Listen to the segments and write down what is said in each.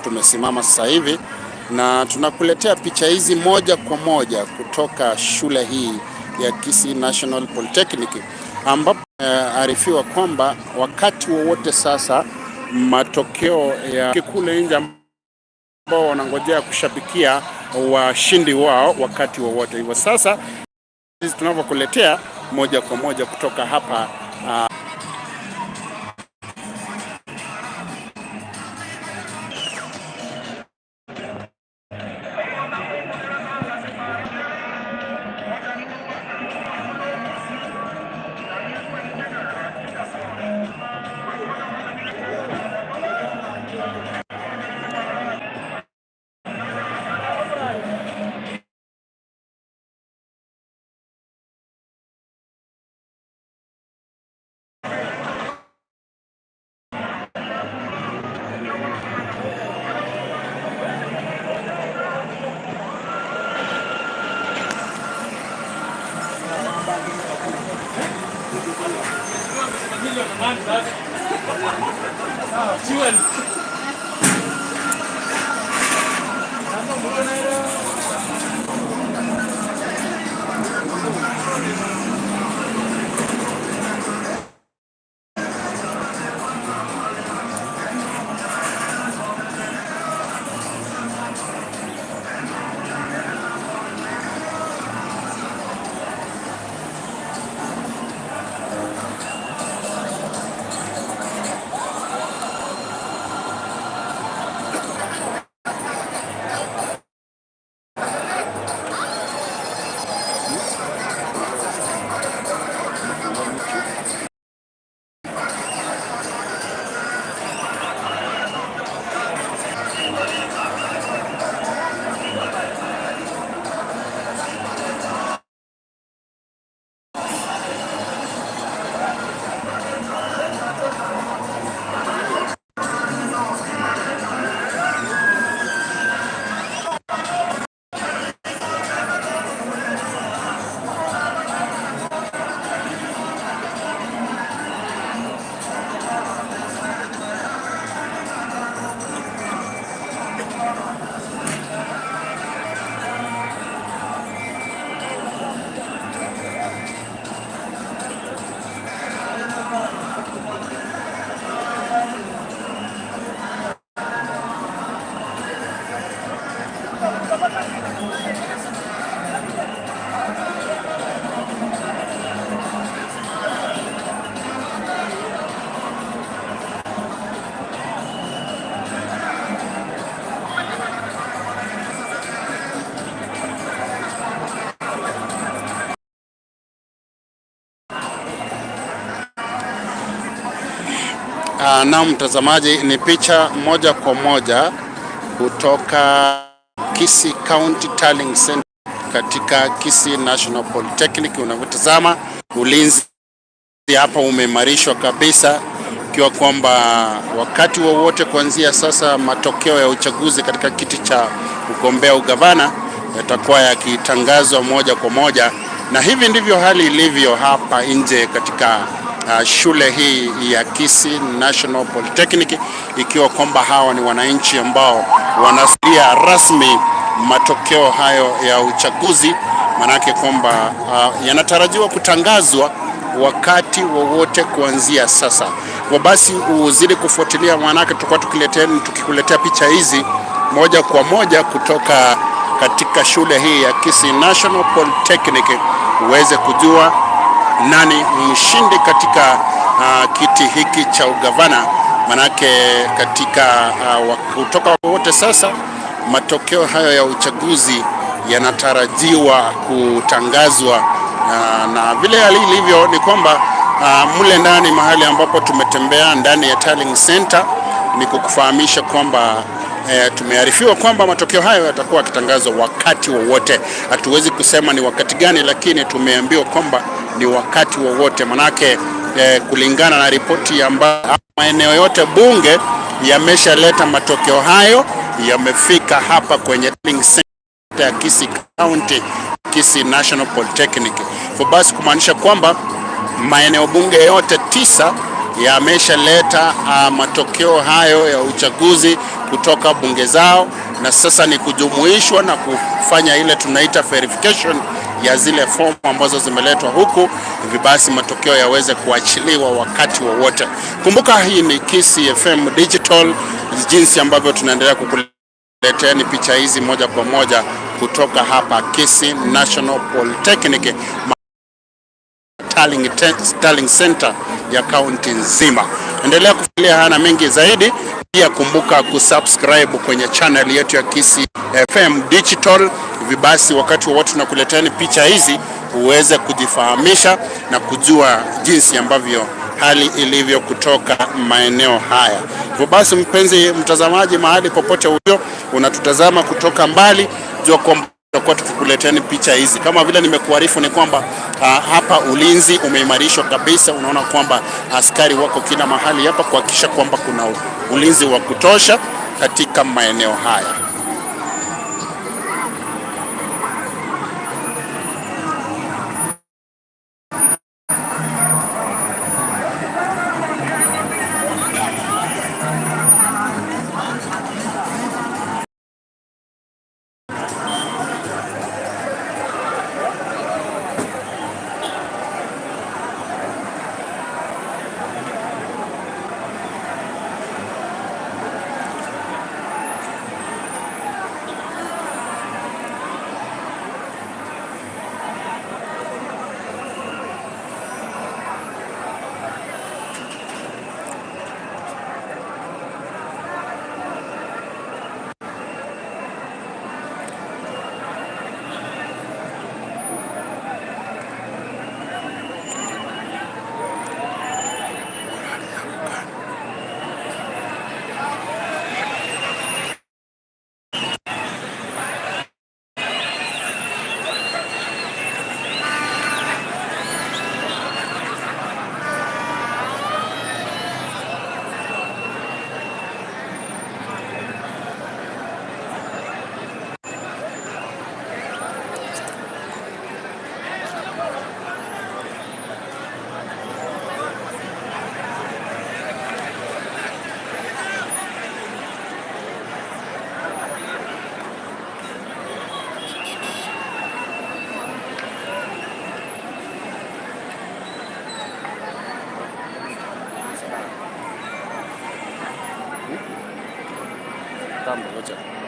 tumesimama sasa hivi, na tunakuletea picha hizi moja kwa moja kutoka shule hii ya Kisii National Polytechnic ambapo arifiwa kwamba wakati wowote sasa matokeo ya kule nje ambao wanangojea kushabikia washindi wao wakati wowote. Hivyo sasa sisi tunavyokuletea moja kwa moja kutoka hapa na mtazamaji, ni picha moja kwa moja kutoka Kisii County Tallying Center katika Kisii National Polytechnic. Unavyotazama ulinzi hapa umeimarishwa kabisa, ikiwa kwamba wakati wowote kuanzia sasa matokeo ya uchaguzi katika kiti cha kugombea ugavana yatakuwa yakitangazwa moja kwa moja, na hivi ndivyo hali ilivyo hapa nje katika shule hii ya Kisii National Polytechnic, ikiwa kwamba hawa ni wananchi ambao wanasikia rasmi matokeo hayo ya uchaguzi, manake kwamba yanatarajiwa kutangazwa wakati wowote kuanzia sasa. Kwa basi uzidi kufuatilia, manake tutakuwa tukikuletea picha hizi moja kwa moja kutoka katika shule hii ya Kisii National Polytechnic uweze kujua nani mshindi katika kiti hiki cha ugavana, manake katika kutoka wote sasa matokeo hayo ya uchaguzi yanatarajiwa kutangazwa na vile hali ilivyo ni kwamba mle ndani mahali ambapo tumetembea ndani ya Tallying Center ni kukufahamisha kwamba tumearifiwa kwamba matokeo hayo yatakuwa yakitangazwa wakati wowote. Hatuwezi kusema ni wakati gani, lakini tumeambiwa kwamba ni wakati wowote, manake kulingana na ripoti ambayo maeneo yote bunge yameshaleta matokeo hayo, yamefika hapa kwenye Tallying Center ya Kisii County, Kisii National Polytechnic. Kwa basi kumaanisha kwamba maeneo bunge yote 9 yameshaleta matokeo hayo ya uchaguzi kutoka bunge zao, na sasa ni kujumuishwa na kufanya ile tunaita verification ya zile fomu ambazo zimeletwa huku, hivi basi matokeo yaweze kuachiliwa wakati wowote. Kumbuka hii ni Kisii FM Digital, jinsi ambavyo tunaendelea kukuleteeni picha hizi moja kwa moja kutoka hapa Kisii National Polytechnic Tallying Center ya kaunti nzima. Endelea kufuatilia haya na mengi zaidi. Pia kumbuka kusubscribe kwenye channel yetu ya Kisii FM Digital. Hivi basi wakati wowote tunakuleteni picha hizi uweze kujifahamisha na kujua jinsi ambavyo hali ilivyo kutoka maeneo haya. Hivyo basi, mpenzi mtazamaji, mahali popote ulio unatutazama kutoka mbali, jua kwamba tutakuwa tukikuleteni picha hizi. Kama vile nimekuarifu ni kwamba hapa ulinzi umeimarishwa kabisa. Unaona kwamba askari wako kila mahali hapa kuhakikisha kwamba kuna ulinzi wa kutosha katika maeneo haya. Ngoja.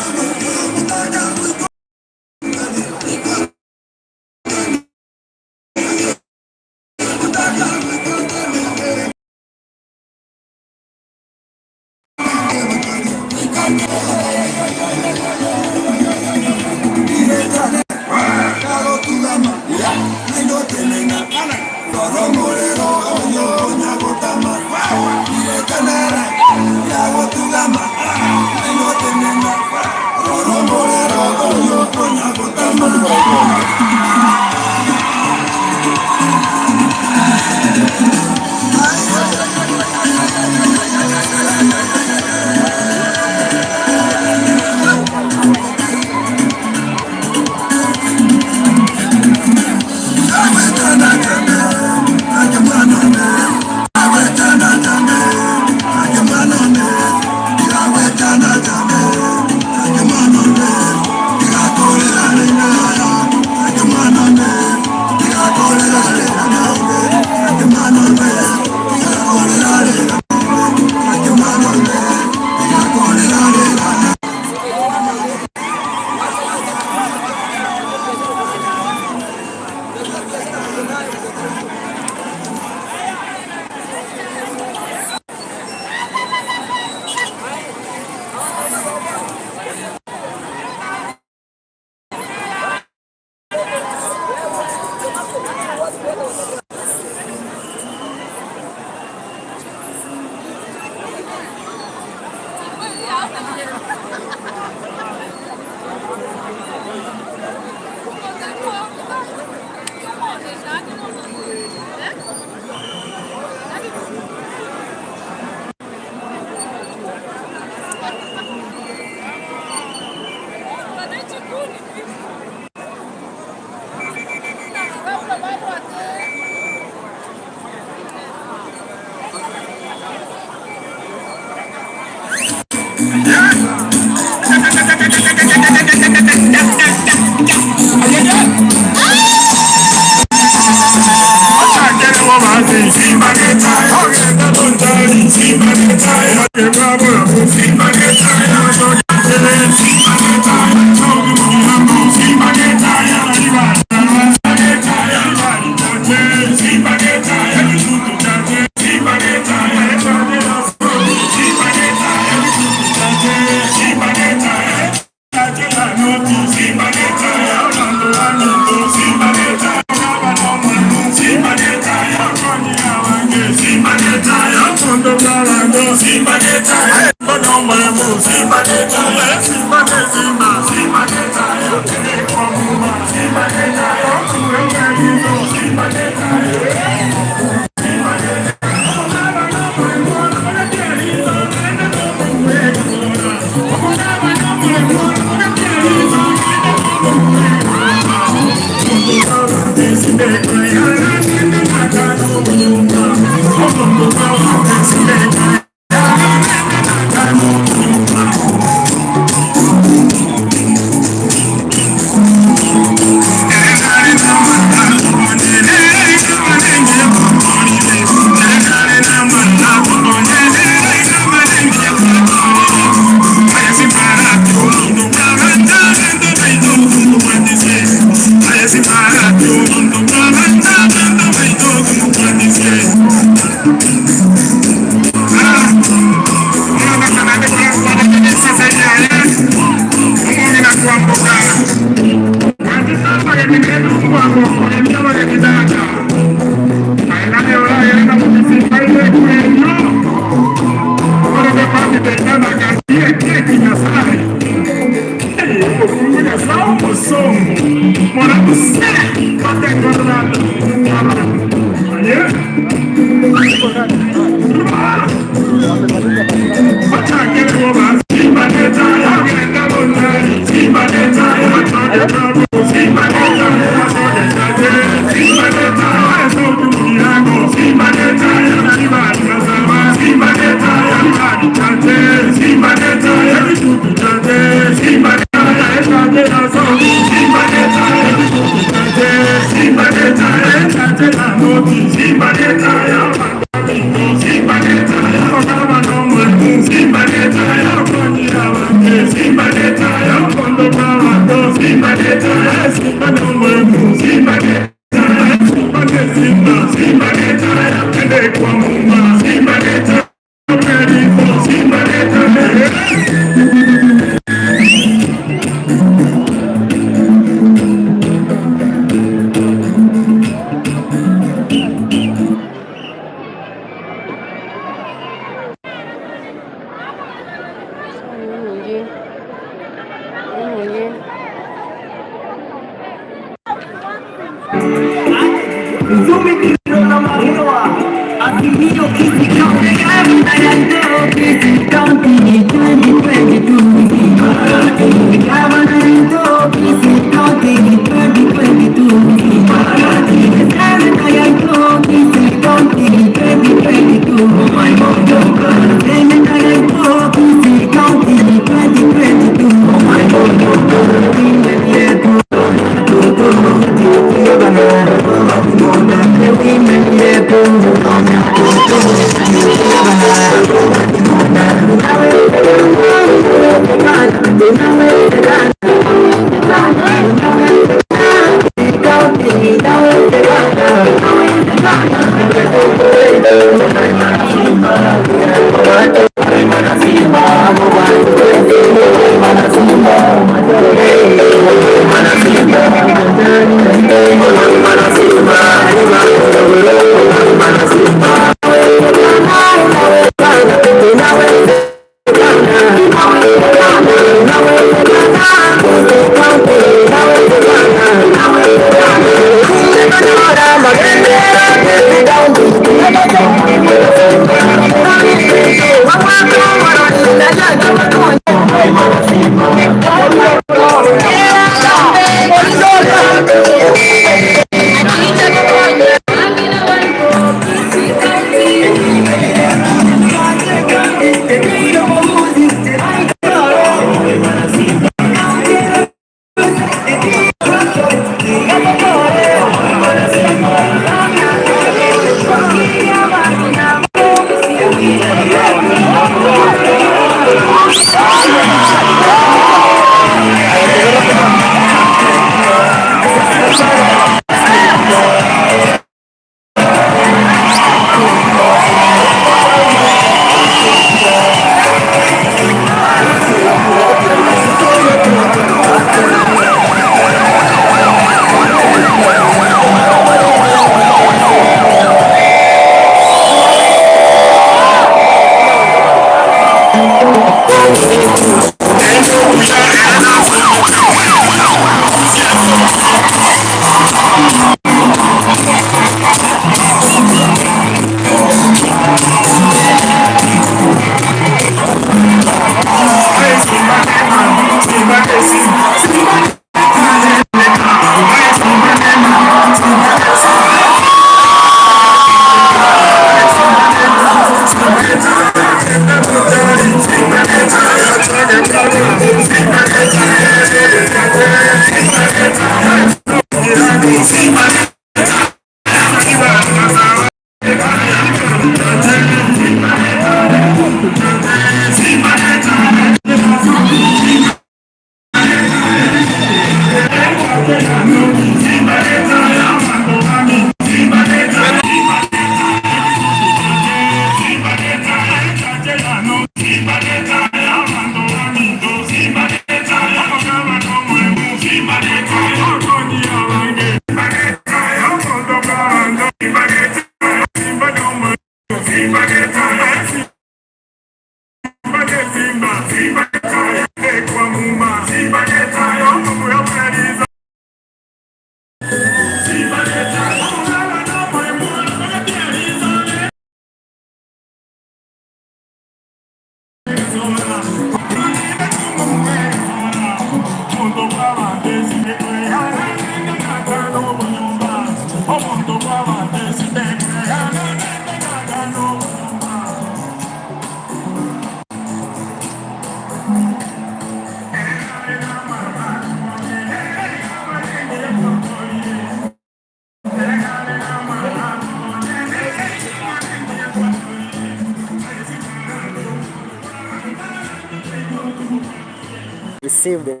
Receive the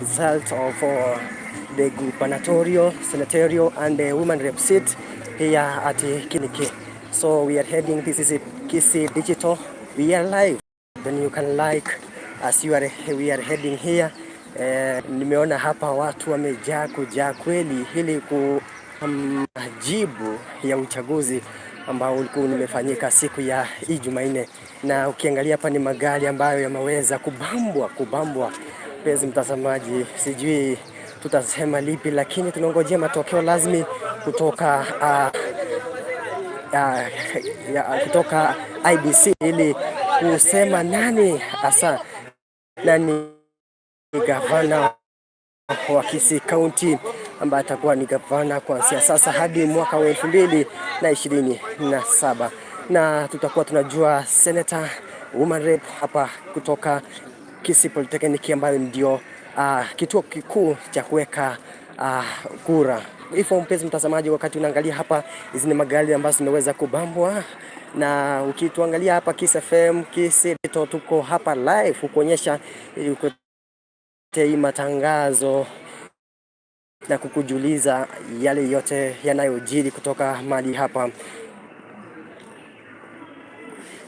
result of the gubernatorial, senatorial, and the women rep seat here at Kiniki. So we are heading, this is Kisii Digital. We are live. Then you can like as you are, we are heading here. Nimeona hapa watu wamejaa kujaa kweli ili ku majibu ya uchaguzi ambao ulikuwa umefanyika siku ya hii Jumanne, na ukiangalia hapa ni magari ambayo yameweza kubambwa kubambwa. Mpenzi mtazamaji, sijui tutasema lipi, lakini tunangojea matokeo rasmi kutoka kutoka IEBC ili kusema nani hasa nani gavana wa Kisii County ambaye atakuwa ni gavana kuanzia sasa hadi mwaka wa 2027 na tutakuwa tunajua senator, woman rep hapa kutoka Kisii Polytechnic ambayo ndio kituo kikuu cha kuweka kura. Hivyo mpenzi mtazamaji, wakati unaangalia hapa, hizi ni magari ambazo zimeweza kubambwa, na ukituangalia hapa Kiss FM, Kisii, tuko hapa live kukuonyesha hii matangazo na kukujuliza yale yote yanayojiri kutoka mahali hapa.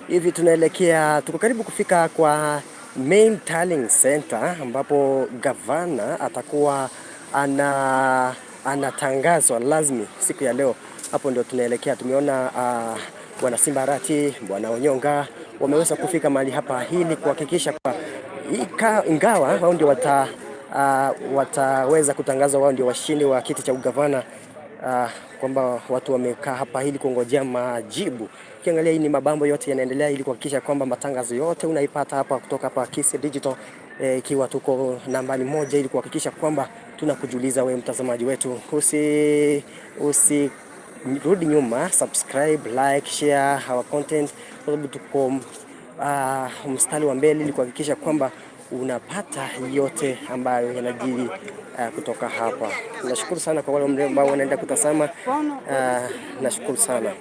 Hivi tunaelekea, tuko karibu kufika kwa main tallying center ambapo gavana atakuwa anatangazwa rasmi siku ya leo. Hapo ndio tunaelekea. Tumeona bwana Simba Arati, bwana Onyonga wameweza kufika mahali hapa ili kuhakikisha kwa ingawa wao ndio wataweza kutangaza wao ndio washindi wa kiti cha ugavana, kwamba watu wamekaa hapa ili kungojea majibu. Ukiangalia hii ni mabambo yote yanaendelea ili kuhakikisha kwamba matangazo yote unaipata hapa kutoka hapa Kisii Digital, ikiwa tuko nambari moja ili kuhakikisha kwamba tunakujuliza wewe mtazamaji wetu, usi rudi nyuma, subscribe, like, share our content kwa sababu tuko mstari wa mbele ili kuhakikisha kwamba unapata yote ambayo yanajiri kutoka hapa. Nashukuru sana kwa wale ambao wanaenda kutazama. Nashukuru sana.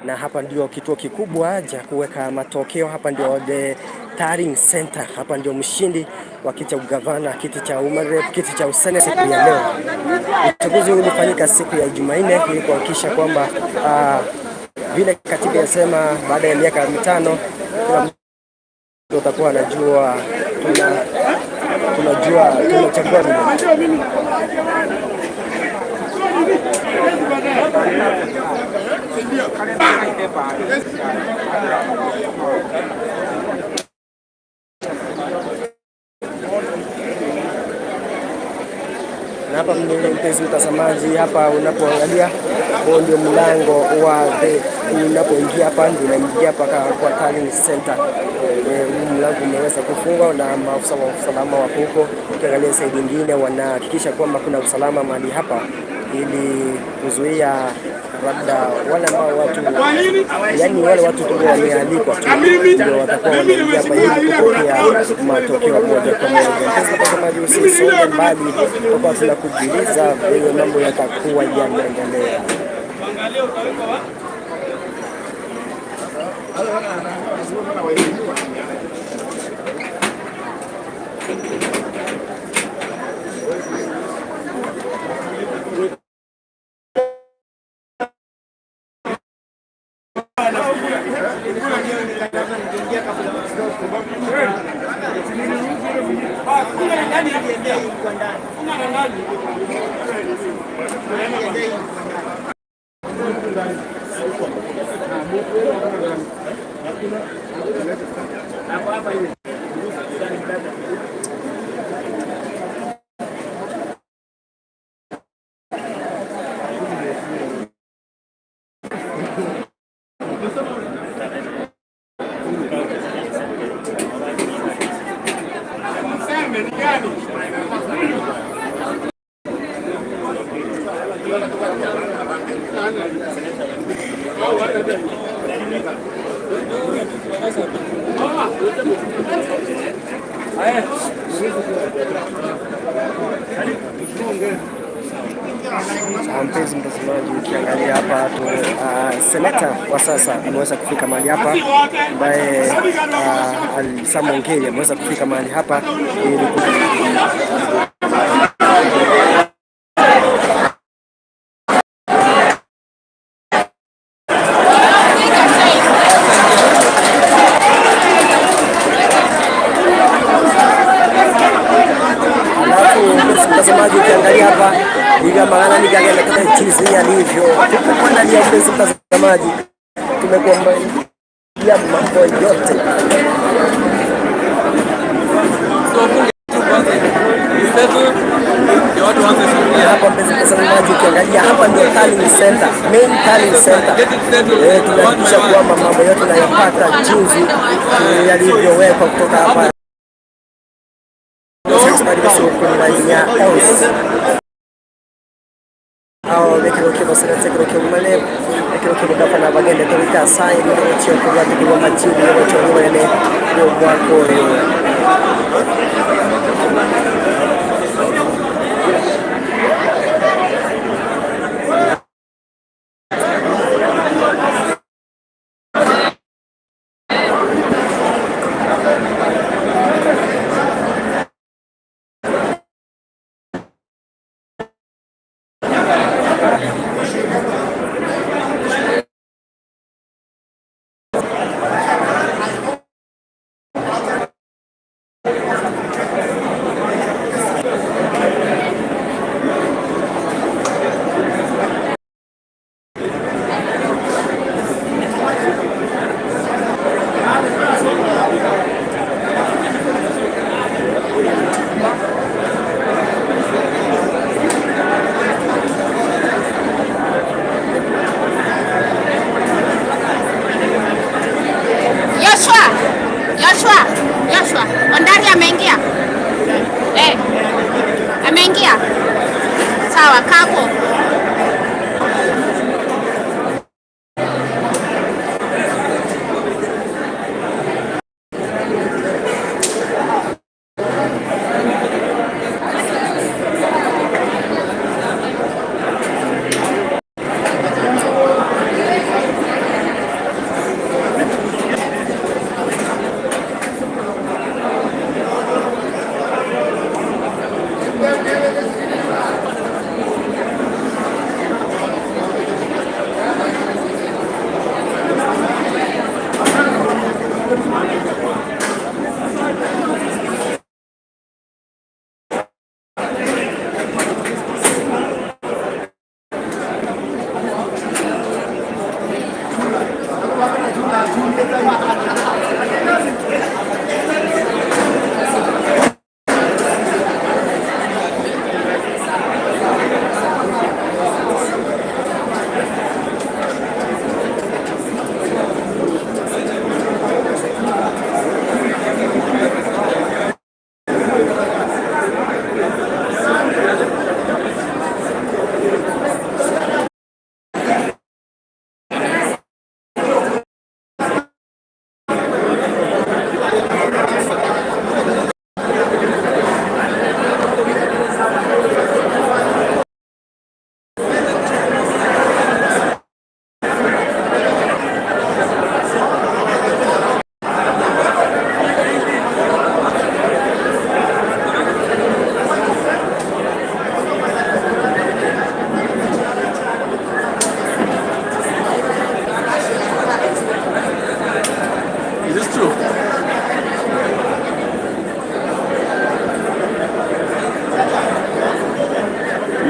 Na hapa ndio kituo kikubwa cha kuweka matokeo. Hapa ndio the Tallying Center. Hapa ndio mshindi wa kiti cha ugavana, kiti cha woman rep, kiti cha useneta siku ya leo. Uchaguzi huu ulifanyika siku ya Jumanne ili kuhakikisha kwamba vile katiba inasema baada ya miaka 5 kila mtu atakuwa anajua tunajua tunachagua vile. Na hapa mpenzi mtazamaji, hapa unapoangalia huo ndio mlango wa the, unapoingia hapa ndio unaingia paka kwa Tallying Center. Huu mlango umeweza kufungwa na maafisa wa usalama wako huko. Ukiangalia side nyingine, wanahakikisha kwamba kuna usalama mahali hapa ili kuzuia labda wale ambao watu, yani wale watu tu wamealikwa tu ndio watakuwa wanaingia hapa ili kupokea matokeo moja kwa moja. Mpenzi mtazamaji, usisonge mbali, kwa tunakujuliza vile mambo yatakuwa yanaendelea. Mpenzi mtazamaji, ukiangalia hapa tu seneta wa sasa ameweza kufika mahali hapa, ambaye Sam Ongeri ameweza kufika mahali hapa ili Alafu mtazamaji, ukiangalia hapa magana nigagelekea jinsi yalivyo tukuandalia. Mpenzi mtazamaji, tumekuambia mambo yote. Hapa mpenzi mtazamaji, ukiangalia hapa ndio Tallying Center, main Tallying Center. Tunahakikisha kwamba mambo yote tunayapata jinsi yalivyowekwa kutoka hapa. Aho bekero kebo senate kero kebo male ekero kebo gavana bagende tobika sai ni chio kwa tikirwa machibu yo choni manene yo mwaka oyo. Joshua, Joshua, Joshua, Ondari ameingia? Eh, ameingia? Sawa, kaa hapo.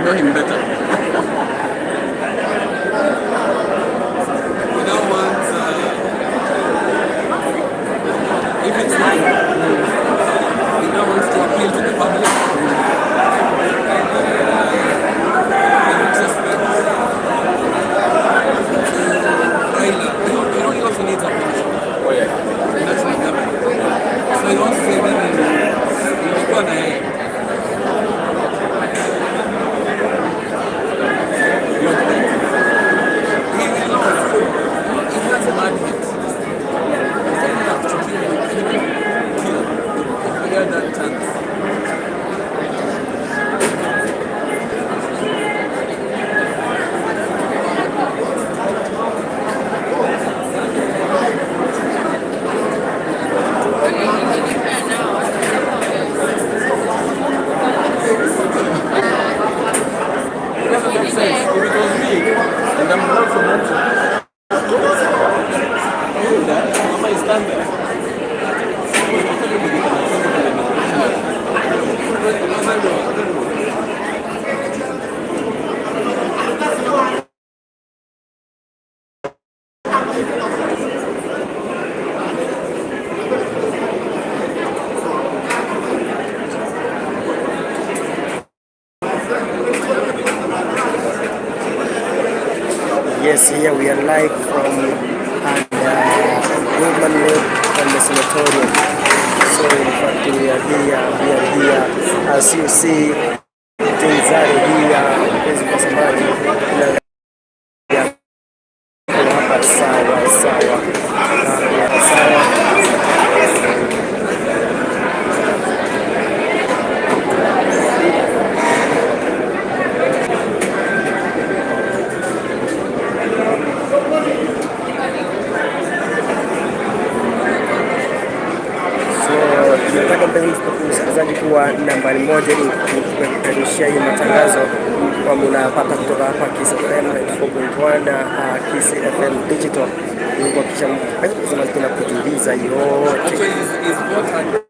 know him better. We now want, if it's him, he now wants to appeal to the public. And suspect to Raila. He also needs a position. Oh yeah. National government. So he wants to say mimi nilikuwa na yeye. You want that? He will not. He has a mad hate. He's enough to kill you and even kill if he had that chance. It doesn't make sense. If it was me, and I'm not from Montreal, Mama is stand there. Yes, here we are live from and Women Rep and the Senatorial. So in fact we are here. As you see, things are here. Mpenzi mtazamaji, tunaangalia hapa sawa sawa. Sawa sawa. So tunataka mpenzi msikilizaji kuwa nambari moja ili kupeperushia hii matangazo kwamba unapata kutoka hapa Kiss FM 94.1 na Kiss FM Digital ili kuhakikisha mpenzi mtazamaji tunakujuliza yote. Actually, his vote had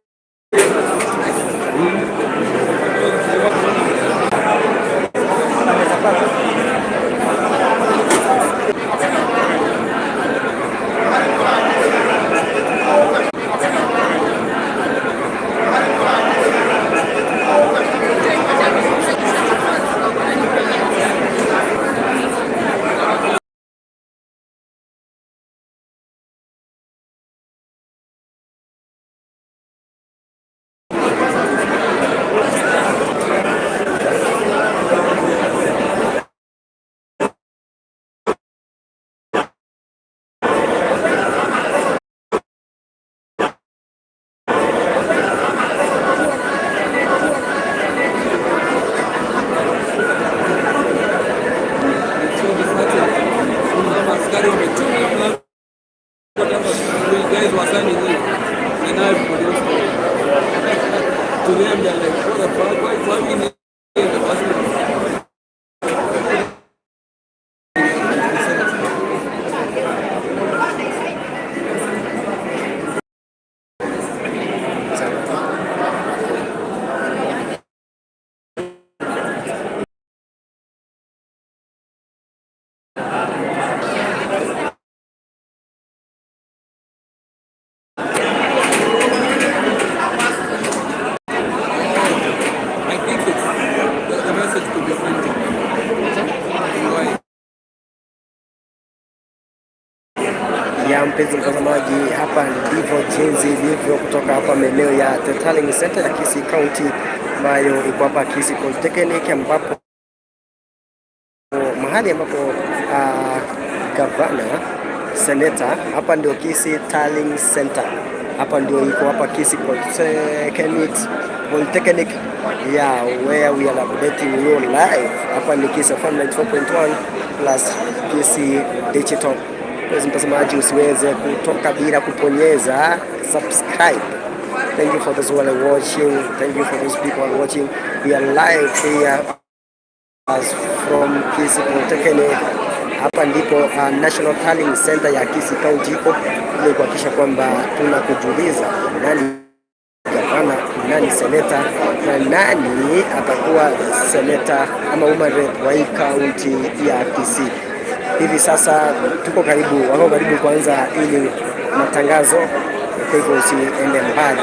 so disheartening. Kama askari wamechunga mlango whatever, we guys were signing in. And now everybody else to them they're like, what the fuck? Why we need in the first place? I think it's the message could be printed. Why? Ya mpenzi mtazamaji, hapa ndivyo jinsi ilivyo kutoka hapa maeneo ya The Tallying Center ya Kisii County ambayo iko hapa Kisii Polytechnic, ambapo mahali ambapo gavana seneta, hapa ndio Kisii Tallying Center, hapa ndio iko hapa Kisii Polytechnic, yeah, where we are updating you live. Hapa ni Kisii FM 94.1 plus Kisii Digital. Mpenzi mtazamaji, usiweze kutoka bila kubonyeza subscribe. Thank you for those who are watching. Thank you for those people who are watching. We are live here as from Kisii Polytechnic. Hapa ndipo National Tallying Center ya Kisii County iko ili kuhakikisha kwamba tunakujuliza nani gavana, nani nani seneta na nani atakuwa seneta ama woman rep wa hii kaunti ya Kisii. Hivi sasa tuko karibu, wako karibu kuanza ili matangazo, kwa hivyo usiende mbali.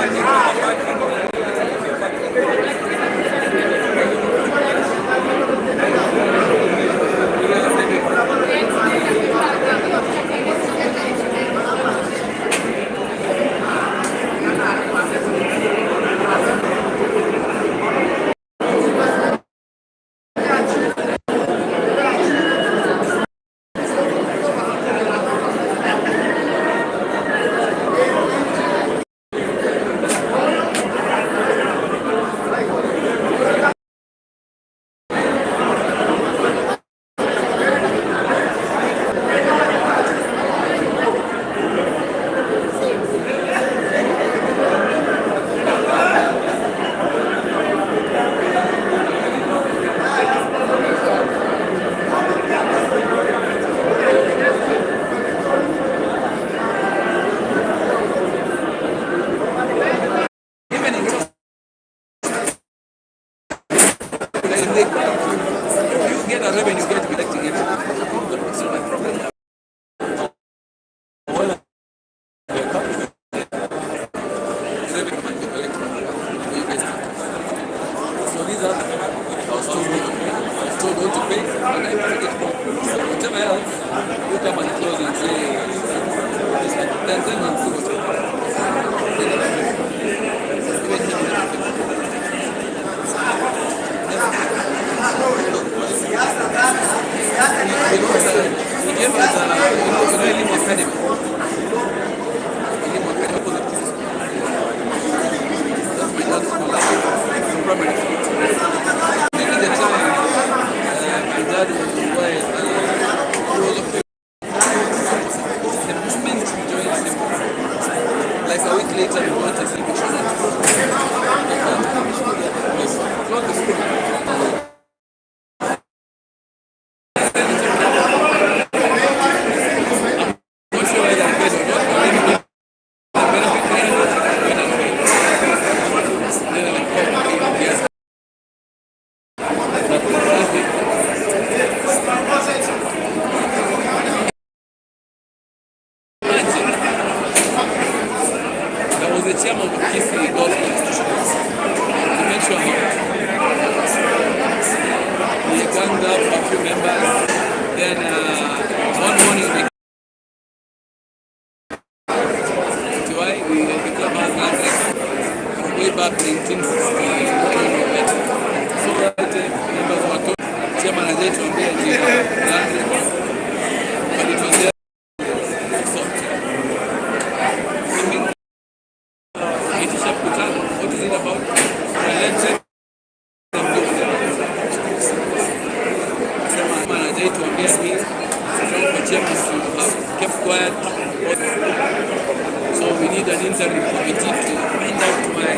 Even in you get a revenue, you get to be electing it. It's not my problem. Well, revenue might be collected for you guys. So these are, I was told not to pay. I was told not to pay, and I paid it for whatever else. You come and close and say, this one, then and see what's happening. We gave us a, you know, Elimu Academy. Elimu Academy opposite Kisii School. That's my dad's school, that's primary school. During the time, my dad was while, he was okay. The moment he joined Simba, like a week later, we got a celebration at yes, close the school. Not sure whether I paid or not, but anyway, the benefit went and paid. Then I called the yes. But imagine, there was the chairman of Kisii Golf Institution. He made sure we ganged up a few members. Then one morning they why we the club has land record from way back 1960. So that members were told, chairman hajaituambia ati land record, but it was there sought. Mimi itisha mkutano, what is it about? Election. Sema hajaituambia hii, so for chairman to have kept quiet. So we need an interim committee to find out why.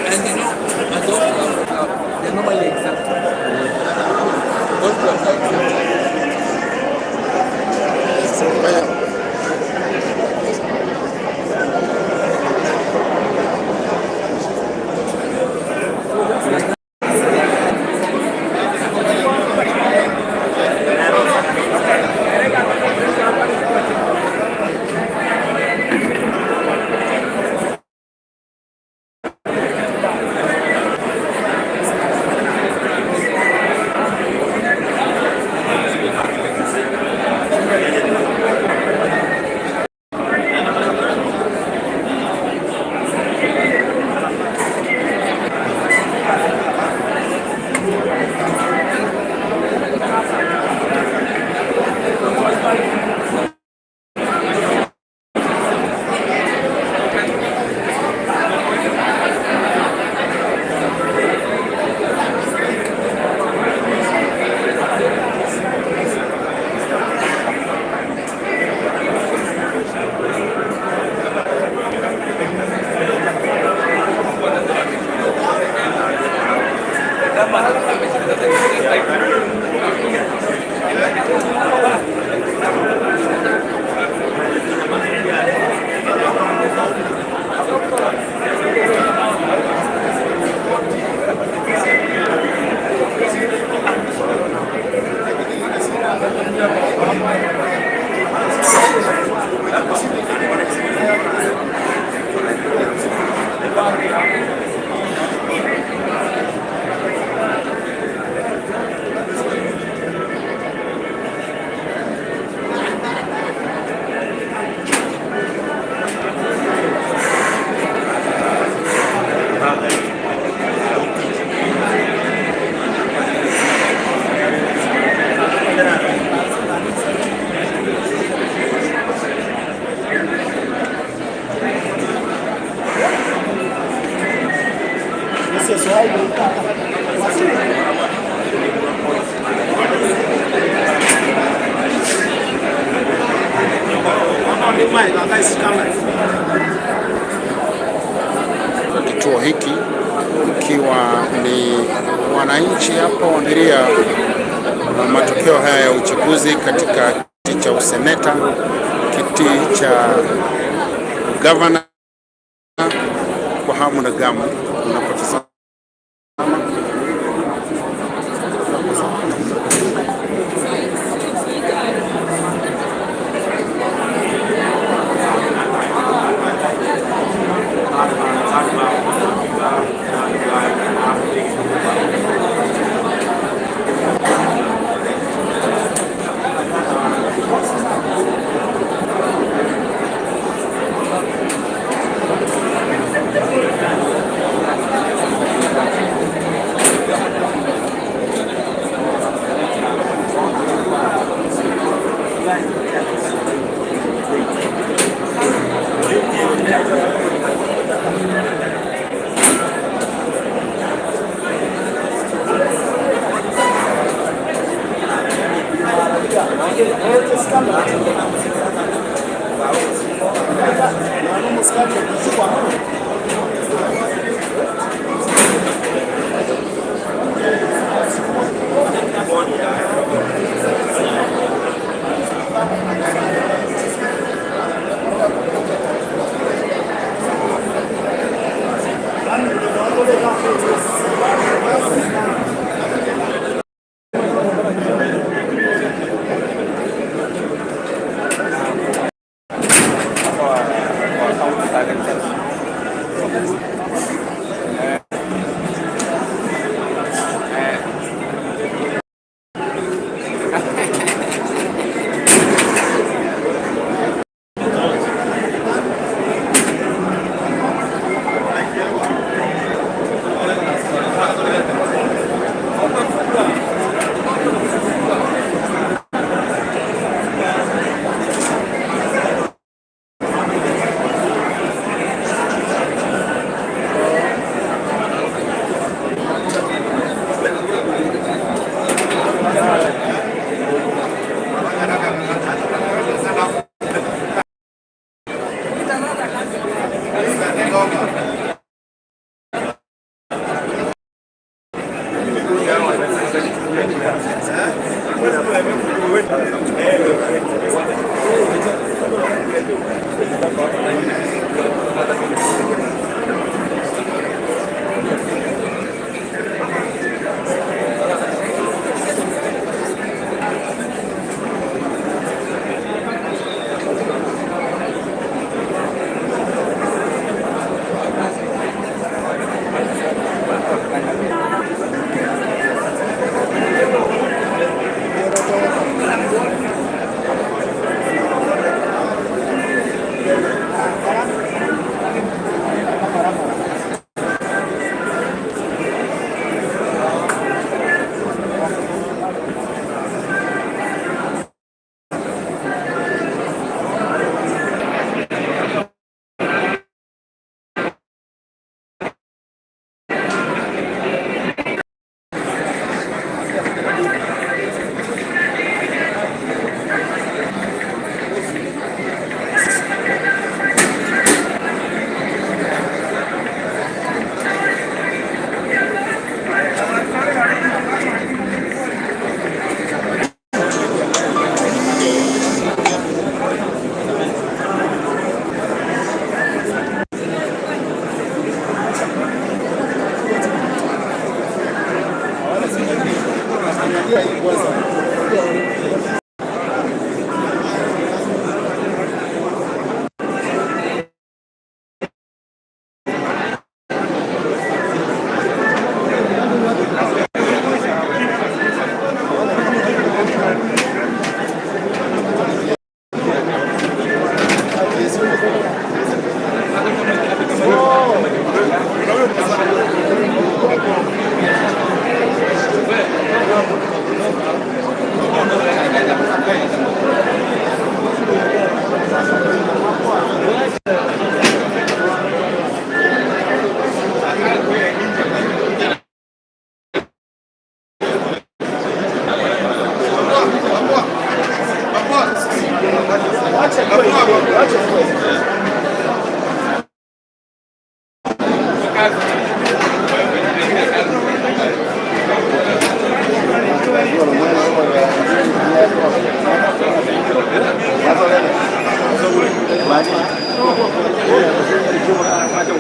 And you know, a golf club, they're normally exempt. Golf clubs are exempt. Hapa wanaangalia matokeo haya ya uchaguzi katika kiti cha useneta, kiti cha gavana kwa hamu na gamu unapotazama.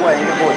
Kuwa able.